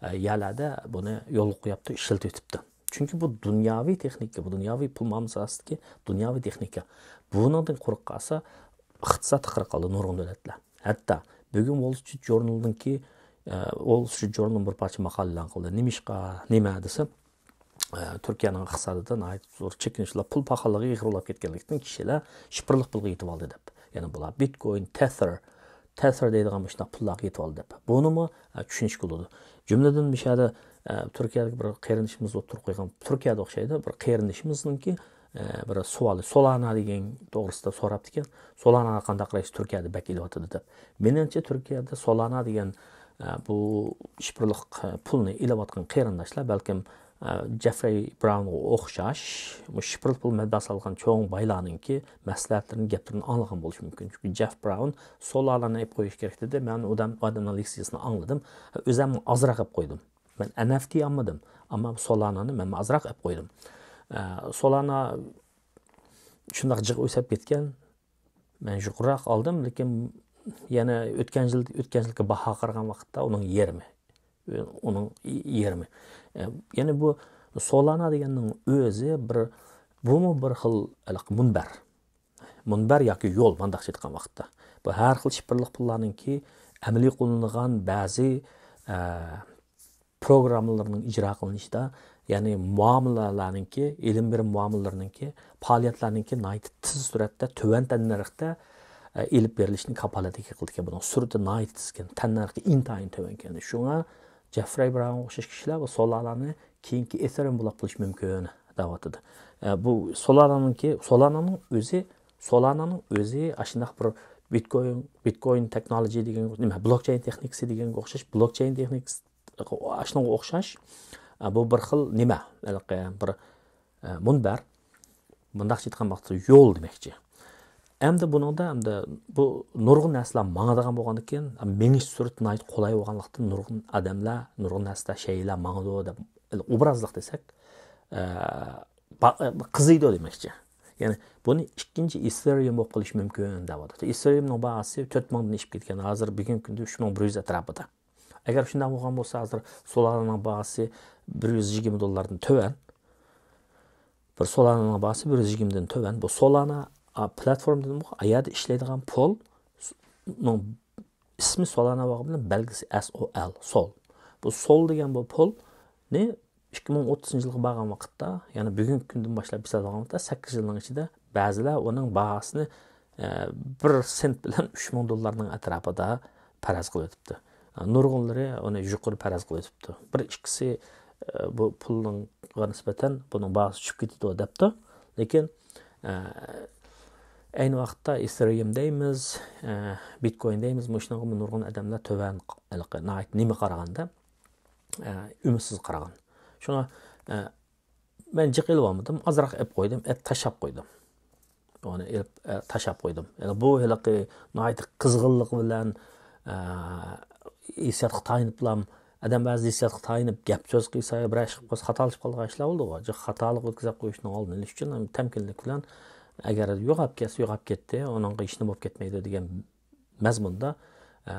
ئە، يەرلەردە بۇنى يولغا قويۇپتۇ، ئىشلىتىۋېتىپتۇ. چۈنكى بۇ دۇنياۋى تېخنىكا، بۇ دۇنياۋى پۇل مۇئامىلە ساھەسىدىكى دۇنياۋى تېخنىكا. بۇنىڭدىن قۇرۇق قالسا، ئىقتىساد تىقىرىپ قالىدۇ نۇرغۇن دۆلەتلەر. ھەتتا بۈگۈن ۋول سترىت ژۇرنىلىنىڭكى، ئە، ۋول سترىت ژۇرنىلى بىر پارچە ماقالە ئېلان قىلدى. نېمىشقا، نېمە دېسە، ئە، تۈركىيەنىڭ ئىقتىسادىدا ناھايىتى زور چېكىنىشلەر، پۇل پاخاللىقى ئېغىر بولاپ كەتكەنلىكتىن، كىشىلەر شىفىرلىق پۇلغا يېتىۋالدى دەپ. يەنى بۇلار بىتكوين، تېثېر، تېثېر دەيدىغان مۇشۇنداق پۇللارغا يېتىۋالدى دەپ. بۇنىمۇ، ئە، چۈشىنىشكە بولىدۇ. جۈملىدىن مۇشۇ يەردە، ئە، تۈركىيەدىكى بىر قېرىندىشىمىز ئوتتۇرىغا قويغان، تۈركىيەدە ئوخشايدۇ، بىر قېرىندىشىمىزنىڭكى، ئە، بىر سوئالى، سولانا دېگەن توغرىسىدا سوراپتىكەن. سولانا قانداق قارايسىز، تۈركىيەدە بەك ئېلىۋاتىدۇ دەپ. مېنىڭچە، تۈركىيەدە سولانا دېگەن، ئە، بۇ شىفىرلىق، ئە، پۇلنى ئېلىۋاتقان قېرىنداشلار بەلكىم، ئە، جېفرەي براۋنغا ئوخشاش، بۇ شىفىرلىق پۇل مەبلەغ سالغان چوڭ بايلارنىڭكى مەسلىھەتلىرىنى، گەپلىرىنى ئاڭلىغان بولۇشى مۇمكىن. چۈنكى جېف براۋن سولانانى ئېلىپ قويۇش كېرەك دېدى. مەن ئۇ ئادەم، ئۇ ئادەمنىڭ لېكسىيىسىنى ئاڭلىدىم. ئۆزۈم ئازراق ئېلىپ قويدۇم. مەن ئەن ئەف تى ئالمىدىم، ئەمما سولانانى مەن ئازراق ئەپ قويدۇم. ئە، سولانا شۇنداق جىق ئۆسۈپ كەتكەن. مەن يۇقىرىراق ئالدىم، لېكىن يەنە ئۆتكەن يىل، ئۆتكەن يىلقى باھاغا قارىغان ۋاقىتتا ئۇنىڭ يېرىمى. ئۇنىڭ يېرىمى. ئە، يەنى بۇ سولانا دېگەننىڭ ئۆزى بىر، بۇمۇ بىر خىل ھېلىقى مۇنبەر. مۇنبەر ياكى يول، مۇنداقچە ئېيتقان ۋاقىتتا. بۇ ھەر خىل شىفىرلىق پۇللارنىڭكى ئەمەلىي قوللىنىدىغان بەزى، ئە، پروگراممىلىرىنىڭ ئىجرا قىلىنىشىدا، يەنى مۇئامىلىلەرنىڭكى، ئېلىم بېرىم مۇئامىلىلىرىنىڭكى، پائالىيەتلەرنىڭكى ناھايىتى تېز سۈرئەتتە، تۆۋەن تەننەرختە، ئە، ئېلىپ بېرىلىشىنى كاپالەتلىك قىلىدىكەن. بۇنىڭ سۈرئىتى ناھايىتى تېزكەن، تەننەرخى ئىنتايىن تۆۋەنكەن. شۇڭا جېفرەي براۋنغا ئوخشاش كىشىلەر بۇ سولانانى كېيىنكى ئېثېرىيۇم بولاپ قېلىشى مۇمكىن دەۋاتىدۇ. ئە، بۇ سولانانىڭكى، سولانانىڭ ئۆزى، سولانانىڭ ئۆزى ئاشۇنداق بىر بىتكوين، بىتكوين تېخنولوگىيە دېگەن، نېمە، بلوكچېين تېخنىكىسى دېگەنگە ئوخشاش، بلوكچېين تېخنىكىسى ئاشۇنىڭغا ئوخشاش. ئە، بۇ بىر خىل نېمە، ھېلىقى بىر، ئە، مۇنبەر. مۇنداقچە ئېيتقان ۋاقىتتا يول دېمەكچى. ئەمدى بۇنىڭدا ئەمدى بۇ نۇرغۇن نەرسىلەر ماڭىدىغان بولغاندىكىن، مېڭىش سۈرئىتى ناھايىتى قولاي بولغانلىقتىن، نۇرغۇن ئادەملەر، نۇرغۇن نەرسىلەر، شەيئىلەر ماڭىدۇ دەپ، ئوبرازلىق دېسەك، ئە، با-، قىزىيدۇ دېمەكچى. يەنى بۇنى ئىككىنچى ئېثېرىيۇم بولۇپ قېلىشى مۇمكىن دەۋاتىدۇ. ئېثېرىيۇمنىڭ باھاسى تۆت مىڭدىن ئېشىپ كەتكەن، ھازىر بۈگۈنكى كۈندە ئۈچ مىڭ بىر يۈز ئەتراپىدا. ئەگەر شۇنداق بولغان بولسا، ھازىر سولانانىڭ باھاسى بىر يۈز يىگىرمە دوللاردىن تۆۋەن. بىر سولانانىڭ باھاسى بىر يۈز يىگىرمىدىن تۆۋەن. بۇ سولانا، ئا، پلاتفورما دېدىمغۇ، ئا يەردە ئىشلەيدىغان پۇل، نىڭ ئىسمى سولانا بولغان بىلەن بەلگىسى ئەس ئو ئېل، سول. بۇ سول دېگەن بۇ پۇلنى ئىككى مىڭ ئوتتۇزىنچى يىلغا بارغان ۋاقىتتا، يەنى بۈگۈنكى كۈندىن باشلاپ ھېساب ئالغان ۋاقىتتا، سەككىز يىلنىڭ ئىچىدە بەزىلەر ئۇنىڭ باھاسىنى، ئە، بىر سېنت بىلەن ئۈچ مىڭ دوللارنىڭ ئەتراپىدا پەرەز قىلىۋېتىپتۇ. نۇرغۇنلىرى ئۇنى يۇقىرى پەرەز قىلىۋېتىپتۇ. بىر ئىككىسى، ئە، بۇ پۇلنىڭغا نىسبەتەن بۇنىڭ باھاسى چۈشۈپ كېتىدۇ دەپتۇ. لېكىن، ئە، ئەينى ۋاقىتتا ئېثېرىيۇم دەيمىز، ئە، بىتكوين دەيمىز، مۇشۇنىڭغىمۇ نۇرغۇن ئادەملەر تۆۋەن، ھېلىقى ناھايىتى نېمە قارىغاندا، ئە، ئۈمىدسىز قارىغان. شۇڭا، ئە، مەن جىق ئېلىۋالمىدىم، ئازراق ئېلىپ قويدۇم، ئېلىپ تاشلاپ قويدۇم. ئۇنى ئېلىپ، ئە، تاشلاپ قويدۇم. يەنى بۇ ھېلىقى ناھايىتى قىزغىنلىق بىلەن، ئە، ھېسسىياتقا تايىنىپلام، ئادەم بەزىدە ھېسسىياتقا تايىنىپ گەپ سۆز قىلسا، بىرەر ئىش قىلىپ قالسا، خاتالىشىپ قالىدىغان ئىشلار بولىدۇ. جىق خاتالىق ئۆتكۈزۈپ قويۇشنىڭ ئالدىنى ئېلىش ئۈچۈن تەمكىنلىك بىلەن، ئەگەر يوقاپ كەتسە، يوقاپ كەتتى، ئۇنىڭغا ھېچنېمە بولۇپ كەتمەيدۇ دېگەن مەزمۇندا، ئە،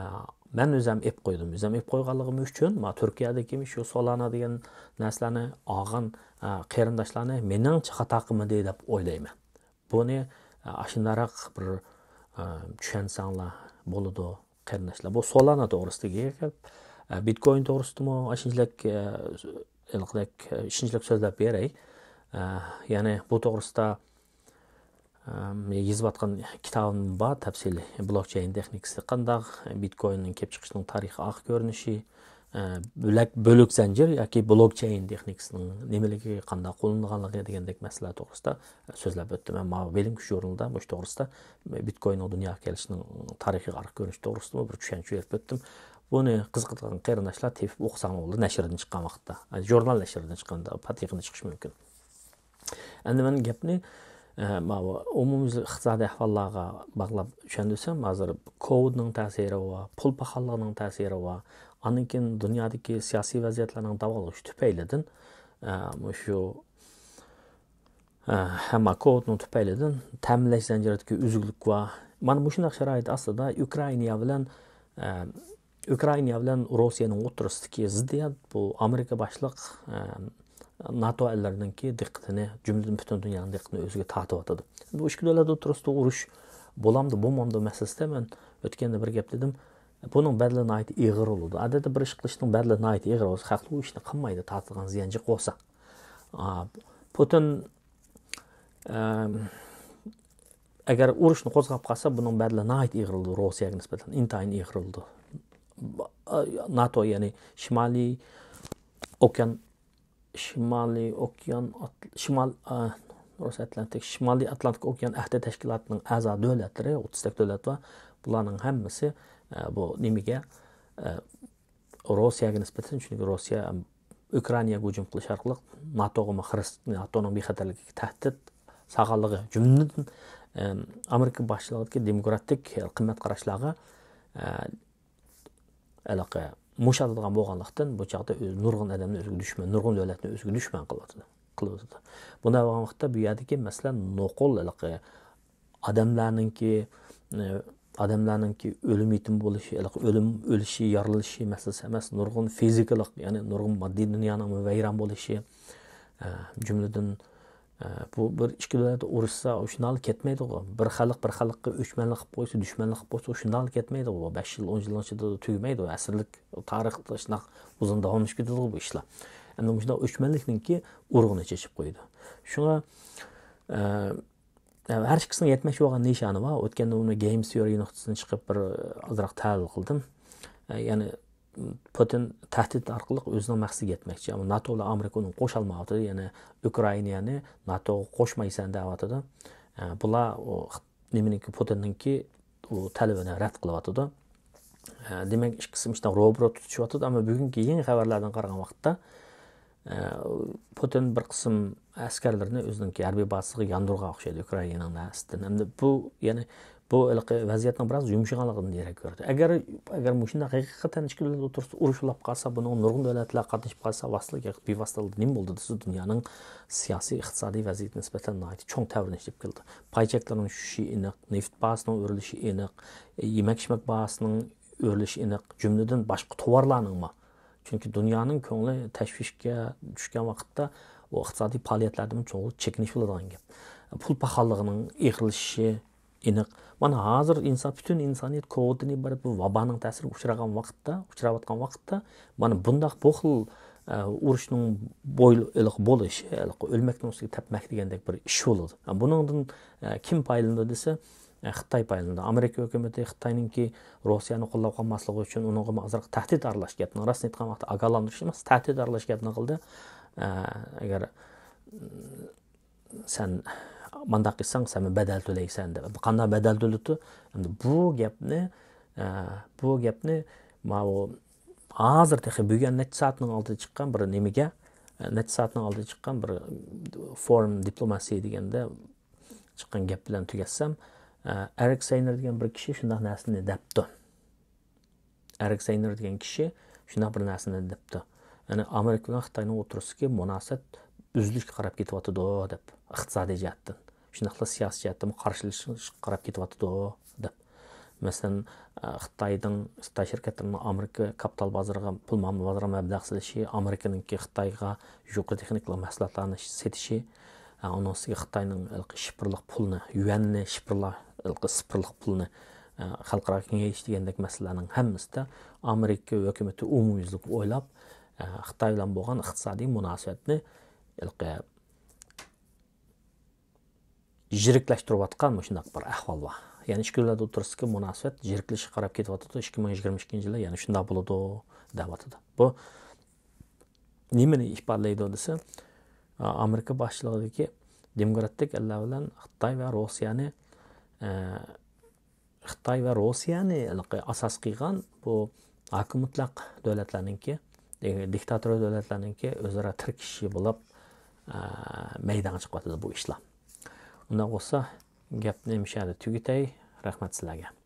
مەن ئۆزۈم ئېلىپ قويدۇم. ئۆزۈم ئېلىپ قويغانلىقىم ئۈچۈن، ما، تۈركىيەدىكى شۇ سولانا دېگەن نەرسىلەرنى ئالغان، ئە، قېرىنداشلارنى مېنىڭچە خاتا قىلمىدى دەپ ئويلايمەن. بۇنى، ئە، ئاشۇنداقراق بىر، ئە، چۈشەنسەڭلار بولىدۇ، قېرىنداشلار. بۇ سولانا توغرىسىدىكى گەپ. ئە، بىتكوين توغرىسىدىمۇ ئاشۇنچىلىك، ئە، ھېلىقىدەك، ئە، شۇنچىلىك سۆزلەپ بېرەي. ئە، يەنى بۇ توغرىسىدا ئەم، يېزىۋاتقان كىتابىم بار، تەپسىلىي بلوكچېين تېخنىكىسى قانداق، بىتكويننىڭ كېلىپ چىقىشىنىڭ تارىخىي ئارقا كۆرۈنۈشى، ئە، بۆلەك، بۆلەك زەنجىر ياكى بلوكچېين تېخنىكىسىنىڭ نېمىلىكى، قانداق قوللىنىدىغانلىقى دېگەندەك مەسىلىلەر توغرىسىدا سۆزلەپ ئۆتتۈم. مەن ماۋۇ بىلىم كۈچى ژۇرنىلىدا مۇشۇ توغرىسىدا بىتكويننىڭ دۇنياغا كېلىشىنىڭ تارىخىي ئارقا كۆرۈنۈشى توغرىسىدىمۇ بىر چۈشەنچە بېرىپ ئۆتتۈم. بۇنى قىزىقىدىغان قېرىنداشلار تېپىپ ئوقۇساڭلار بولىدۇ، نەشردىن چىققان ۋاقىتتا. ژۇرنال نەشردىن چىققاندا پات يېقىندا چىقىشى مۇمكىن. ئەمدى مەن گەپنى، ئە، ماۋۇ ئومۇميۈزلۈك ئىقتىسادىي ئەھۋاللارغا باغلاپ چۈشەندۈرسەم، ھازىر كوۋىدنىڭ تەسىرى بار، پۇل پاخاللىقىنىڭ تەسىرى بار، ئاندىن كېيىن دۇنيادىكى سىياسىي ۋەزىيەتلەرنىڭ داۋالغۇشى تۈپەيلىدىن، ئە، مۇشۇ، ئە، ھەممە كوۋىدنىڭ تۈپەيلىدىن تەمىنلەش زەنجىرىدىكى ئۈزۈكلۈك بار. مانا مۇشۇنداق شارائىت ئاستىدا ئۇكرائىنا بىلەن، ئە، ئۇكرائىنا بىلەن روسىيەنىڭ ئوتتۇرىسىدىكى زىددىيەت بۇ ئامېرىكا باشلىق، ئە، ناتو ئەللىرىنىڭكى دىققىتىنى، جۈملىدىن پۈتۈن دۇنيانىڭ دىققىتىنى ئۆزىگە تارتىۋاتىدۇ. بۇ ئىككى دۆلەت ئوتتۇرىسىدا ئۇرۇش بولامدۇ، بولمامدۇ مەسىلىسىدە مەن ئۆتكەندە بىر گەپ دېدىم. بۇنىڭ بەدىلى ناھايىتى ئېغىر بولىدۇ. ئادەتتە بىر ئىش قىلىشنىڭ بەدىلى ناھايىتى ئېغىر بولسا، خەقلەر ئۇ ئىشنى قىلمايدۇ، تارتىدىغان زىيان جىق بولسا. ئا، پۇتىن، ئەم، ئەگەر ئۇرۇشنى قوزغاپ قالسا، بۇنىڭ بەدىلى ناھايىتى ئېغىر بولىدۇ، روسىيەگە نىسبەتەن ئىنتايىن ئېغىر بولىدۇ. با-، ئا، ناتو، يەنى شىمالىي ئوكيان، شىمالىي ئوكيان، ئات-، شىمال، ئا، رۇس ئاتلانتىك، شىمالىي ئاتلانتىك ئوكيان ئەھدى تەشكىلاتىنىڭ ئەزا دۆلەتلىرى، ئوتتۇزدەك دۆلەت بار. بۇلارنىڭ ھەممىسى، ئە، بۇ نېمىگە، ئە، روسىيەگە نىسبەتەن، چۈنكى روسىيە، ئەم، ئۇكرائىناغا ھۇجۇم قىلىش ئارقىلىق ناتوغىمۇ خىرىس-، ناتونىڭ بىخەتەرلىكىگە تەھدىت سالغانلىقى، جۈملىدىن، ئەم، ئامېرىكا باشچىلىقىدىكى دېموكراتىك قىممەت قاراشلارغا، ئە، ھېلىقى مۇشاتىدىغان بولغانلىقتىن، بۇ چاغدا ئۆز-، نۇرغۇن ئادەمنى ئۆزىگە دۈشمەن، نۇرغۇن دۆلەتنى ئۆزىگە دۈشمەن قىلىۋاتىدۇ، قىلىۋاتىدۇ. بۇنداق بولغان ۋاقىتتا بۇ يەردىكى مەسىلەن نوقۇل ھېلىقى ئادەملەرنىڭكى، ئادەملەرنىڭكى ئۆلۈم يېتىم بولۇشى، ھېلىقى ئۆلۈم، ئۆلۈشى، يارىلىشى مەسىلىسى ئەمەس، نۇرغۇن فىزىكىلىق، يەنى نۇرغۇن ماددىي دۇنيانىڭ ۋەيران بولۇشى، جۈملىدىن، بۇ بىر ئىككى دۆلەت ئۇرۇشسا، ئۇ شۇنداقلا كەتمەيدىغۇ. بىر خەلق بىر خەلققە ئۆچمەنلىك قىلىپ قويسا، دۈشمەنلىك قىلىپ قويسا، ئۇ شۇنداقلا كەتمەيدىغۇ. بۇ بەش يىل، ئون يىلنىڭ ئىچىدە تۈگىمەيدۇ. ئەسىرلىك تارىختا شۇنداق ئۇزۇن داۋاملىشىپ كېتىدىغۇ بۇ ئىشلار. ئەمدى مۇشۇنداق ئۆچمەنلىكنىڭكى ئۇرۇغىنى چېچىپ قويىدۇ. شۇڭا، ئە، ھەر ئىككىسىنىڭ يەتمەكچى بولغان نىشانى بار. ئۆتكەندە ئۇنى گەيم تيورى نۇقتىسىدىن چىقىپ بىر ئازراق تەھلىل قىلدىم. ئە، يەنى پۇتىن تەھدىت ئارقىلىق ئۆزىنىڭ مەقسىتىگە يەتمەكچى. ئەمما ناتو بىلەن ئامېرىكا ئۇنى قوشالمايۋاتىدۇ. يەنى ئۇكرائىنانى ناتوغا قوشمايسەن دەۋاتىدۇ. ئە، بۇلار ئۇ نېمىنىڭكى، پۇتىننىڭكى ئۇ تەلىپىنى رەت قىلىۋاتىدۇ. ئە، دېمەك، ئىككىسى مۇشۇنداق روبىرو تۇتۇشۇۋاتىدۇ. ئەمما بۈگۈنكى يېڭى خەۋەرلەردىن قارىغان ۋاقىتتا، ئە، پۇتىن بىر قىسىم ئەسكەرلىرىنى ئۆزىنىڭكى ھەربىي بازىسىغا ياندۇرغان ئوخشايدۇ ئۇكرائىنانىڭ نەرسىدىن. ئەمدى بۇ، يەنى بۇ ھېلىقى ۋەزىيەتنىڭ بىراز يۇمشىغانلىقىدىن دېرەك بېرىدۇ. ئەگەر، ئەگەر مۇشۇنداق ھەقىقەتەن ئىككى دۆلەت ئوتتۇرىسىدا ئۇرۇش بولاپ قالسا، بۇنىڭغا نۇرغۇن دۆلەتلەر قاتنىشىپ قالسا، ۋاسىتىلىك ياكى بىۋاسىتە ھالدا نېمە بولىدۇ دېسە، دۇنيانىڭ سىياسىي، ئىقتىسادىي ۋەزىيىتى نىسبەتەن ناھايىتى چوڭ تەۋرىنىش ئېلىپ كېلىدۇ. پاي چەكلەرنىڭ چۈشۈشى ئېنىق، نېفىت باھاسىنىڭ ئۆرلىشى ئېنىق، يېمەك-ئىچمەك باھاسىنىڭ ئۆرلىشى ئېنىق، جۈملىدىن باشقا تاۋارلارنىڭمۇ. چۈنكى دۇنيانىڭ كۆڭلى تەشۋىشكە چۈشكەن ۋاقىتتا، ئۇ ئىقتىسادىي پائالىيەتلەردىمۇ چوڭقۇر چېكىنىش بولىدىغان گەپ. پۇل پاخاللىقىنىڭ ئېغىرلىشىشى ئېنىق. مانا ھازىر ئىنسان، پۈتۈن ئىنسانىيەت كوۋىدتىن ئىبارەت بۇ ۋابانىڭ تەسىرىگە ئۇچرىغان ۋاقىتتا، ئۇچراۋاتقان ۋاقىتتا، مانا بۇنداق بۇ خىل، ئە، ئۇرۇشنىڭ بوي-، ھېلىقى بولۇشى، ھېلىقى ئۆلمەكنىڭ ئۈستىگە تەپمەك دېگەندەك بىر ئىش بولىدۇ. بۇنىڭدىن، ئە، كىم پايدىلىنىدۇ دېسە، ئە، خىتاي پايدىلىنىدۇ. ئامېرىكا ھۆكۈمىتى خىتاينىڭكى روسىيەنى قوللاپ قالماسلىقى ئۈچۈن ئۇنىڭغا ئازراق تەھدىت ئارىلاش گەپنىڭ، راستىنى ئېيتقان ۋاقىتتا ئاگاھلاندۇرۇش ئەمەس، تەھدىت ئارىلاش گەپنىڭ قىلدى. ئە، ئەگەر سەن مانداق قىلساڭ، سەن بەدەل تۆلەيسەن دەپ. قانداق بەدەل تۆلىدى؟ ئەمدى بۇ گەپنى، ئە، بۇ گەپنى ماۋۇ ھازىر تېخى بۈگۈن نەچچە سائەتنىڭ ئالدىدا چىققان بىر نېمىگە، نەچچە سائەتنىڭ ئالدىدا چىققان بىر فورم دىپلوماسىيە دېگەندە چىققان گەپ بىلەن تۈگەتسەم، ئە، ئەرىك سەينېر دېگەن بىر كىشى شۇنداق نەرسىنى دەپتۇ. ئەرىك سەينېر دېگەن كىشى شۇنداق بىر نەرسىنى دەپتۇ. يەنى ئامېرىكا بىلەن خىتاينىڭ ئوتتۇرىسىدىكى مۇناسىۋەت ئۈزۈلۈشكە قاراپ كېتىۋاتىدۇ دەپ، ئىقتىسادىي جەھەتتىن. شۇنداقلا سىياسىي جەھەتتىنمۇ قارشىلىشىشقا قاراپ كېتىۋاتىدۇ دەپ. مەسىلەن، خىتاينىڭ، خىتاي شىركەتلىرىنىڭ ئامېرىكا كاپىتال بازىرىغا، پۇل مۇئامىلە بازىرىغا مەبلەغ سېلىشى، ئامېرىكىنىڭكى خىتايغا يۇقىرى تېخنىكىلىق مەھسۇلاتلارنى سېتىشى، ئۇنىڭ ئۈستىگە خىتاينىڭ ھېلىقى شىفىرلىق پۇلنى، يۈەننى شىفىرلا-، ھېلىقى سىفىرلىق پۇلنى، خەلقئاراغا كېڭەيتىش دېگەندەك مەسىلىلەرنىڭ ھەممىسىدە ئامېرىكا ھۆكۈمىتى ئومۇميۈزلۈك ئويلاپ، خىتاي بىلەن بولغان ئىقتىسادىي مۇناسىۋەتنى ھېلىقى يىرىكلەشتۈرۈۋاتقان مۇشۇنداق بىر ئەھۋال بار. يەنى ئىككى دۆلەت ئوتتۇرىسىدىكى مۇناسىۋەت يىرىكلىشىشكە قاراپ كېتىۋاتىدۇ، ئىككى مىڭ يىگىرمە ئىككىنچى يىلى يەنە شۇنداق بولىدۇ دەۋاتىدۇ. بۇ نېمىنى ئىپادىلەيدۇ دېسە، ئامېرىكا باشچىلىقىدىكى دېموكراتىك ئەللەر بىلەن خىتاي ۋە روسىيەنى، ئە، خىتاي ۋە روسىيەنى ھېلىقى ئاساس قىلغان بۇ ھاكىم مۇتلەق دۆلەتلەرنىڭكى، دىكتاتور دۆلەتلەرنىڭكى ئۆزئارا تىركىشىشى بولۇپ، ئە، مەيدانغا چىقىۋاتىدۇ بۇ ئىشلار. ئۇنداق بولسا، گەپنى مۇشۇ يەردە تۈگىتەي. رەھمەت سىلەرگە.